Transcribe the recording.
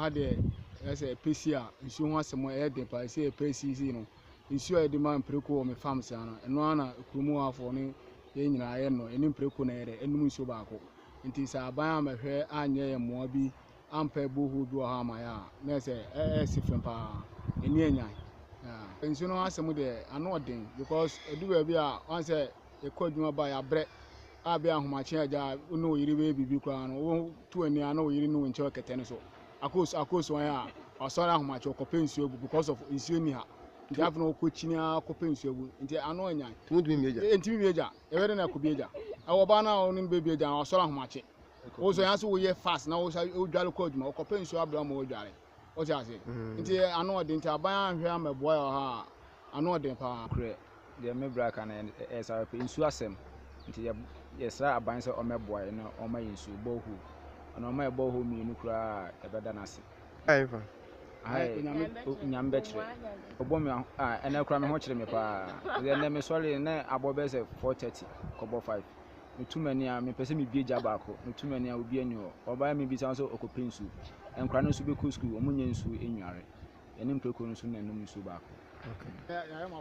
Aha deɛ ɛyɛ sɛ ɛpɛ a nsuo ho asɛm ɛyɛ den paa. Sɛ ɛpɛ si no, nsuo a yɛde ma mprako wɔ me farm saa no, ɛno ara na kurom hafoɔ ne yɛn nyinaa yɛ no. Ɛne mprako na yɛ dɛ ɛnum nsuo baako. Nti sɛ aban amɛhwɛ anyɛ yɛn mmoa bi ampɛ borehole bi wɔ ha ama yɛ a, na sɛ ɛyɛ si fam paa, ɛni anyan. Nsuo no ho asɛm deɛ, ano ɔden, because ɛdu baabi a wɔn sɛ yɛkɔ adwuma ba, yɛabrɛ a bɛ ahomakye agya wo ne wo yere bɛyɛ biribi koraa no, wo to ani a na wo yere ne wo nkyɛn kɛtɛ no so akos wɔn a ɔsɔre ahomakye ɔkɔpɛ nsuo agu, because of nsuo ni ha. Nti afei na ɔkɔ kyini a kɔpɛ nsuo agu, nti ano anyan. Tumutumi mmie gya. Ntumi bie gya, yɛbɛde na ɛkɔ bie gya ɛwɔ ɔbaa no a ɔne no bɛbie gya, ɔsɔre ahomakye wo so yɛn so woyɛ fast na wodware kɔ adwuma, ɔkɔpɛ nsuo abrɛ ma wɔdware. Wote ase? Nti ano ɔden, nti aban anhwɛ amɛboa yɛ wɔ ha a, ano ɔden paa. Korɛ deɛ, me bra ka no ɛyɛ saa pɛ nsuo asɛm. Nti yɛsrɛ aban sɛ ɔmmɛboa yɛn na ɔmma yɛn nsuo borehole. Ɔno ɔma yɛ borehole mmienu koraa a, yɛbɛda no ase. Ɛmfa. Aha yɛ Nyame bɛkyerɛ ɔbɔ me a, ɛnɛ koraa me ho kyerɛ me paa. Ɛnɛ mesɔre na abɔ bɛyɛ sɛ 4:30 kɔbɔ 5. Metu m'ani a, mepɛ sɛ mebie gya baako, metu m'ani a, obi ani hɔ. Ɔbaa mi bisa sɛ ɔkɔpɛ nsuo. Nkwadaa no nso bɛkɔ sukuu, ɔmo nyɛ nsuo enware. Yɛne mprako no nso na ɛnom nsuo baako. Okay. Yɛayɛ ma.